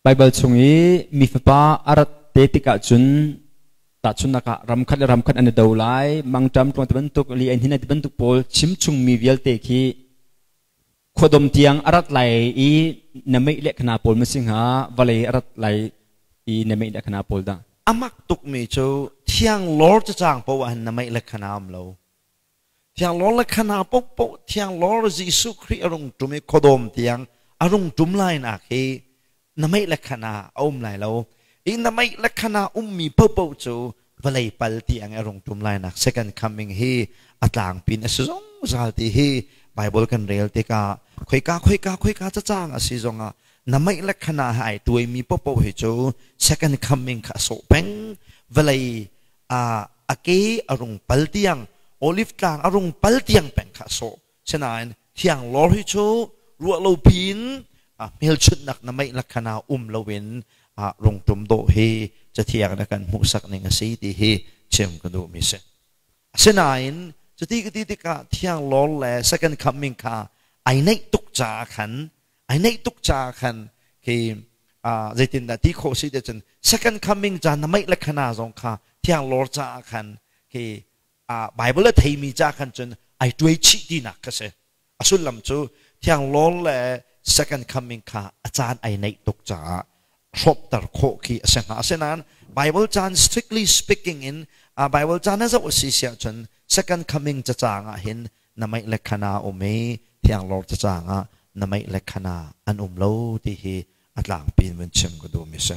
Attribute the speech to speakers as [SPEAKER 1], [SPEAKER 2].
[SPEAKER 1] Baibal chung i mi fapa a rat te tikah cun tahchunhnak ah ramkhat le ramkhat an i do lai, mangṭam tluang ti bantuk, li an hin ti bantuk pawl chimchungmi vialte khi khuadawm tiang a rat lai i na meih le khana pawl ma si hnga, vawlei a rat lai i na meih le khana pawl dah?
[SPEAKER 2] Amak tukmi cu thiang lor cacang paoh ah hin na meih le khana um lo. Thiang lor le khana paohpaoh Thiang Lord Jesuh Khrih a rung ṭum i khuadawm tiang a rung ṭum lai nak hi na meih le khana a um lai lo. I na meih le khana ummi paohpaoh cu vawlei pal tiang a rung ṭum lai nak second coming hi a tlangpin a si zungzal ti hi Bible kan rel tikah khoika khoika khoika cacang a si zongah na meih le khana he ai tuaimi paohpaoh hi cu second coming kha a sawh peng. Vawlei a ke a rung pal tiang olive tlang a rung pal tiang peng kha sawh. Sinain thiang lor hi cu ruah lo piin hmelchunhnak na meih lakhana um loin rung tum dawh hi cathiang na kan hmuhsak ning a si ti hi chim ka duh mi si. Asinain cuti ka ti tikah thiang lor le second coming kha ai neih tuk caah khan ai neih tuk caah khan khi zeitindah ti khawh si te cun second coming ca na meih le khana zong kha thiang lor caah khan khi Bible a theimi ca khan cun ai tuai chih tinak kha si. A sullam cu thiang lor le second coming kha a caan ai neih tuk caah hrawmter khawh khi a si hnga. Asinain Bible caan, strictly speaking in Bible caan a zoh a si siah cun second coming cacang ah hin na meih le khana um i thiang lor cacang ah na meih le khana an um lo ti hi a tlangpi in vun chim ka duhmi si.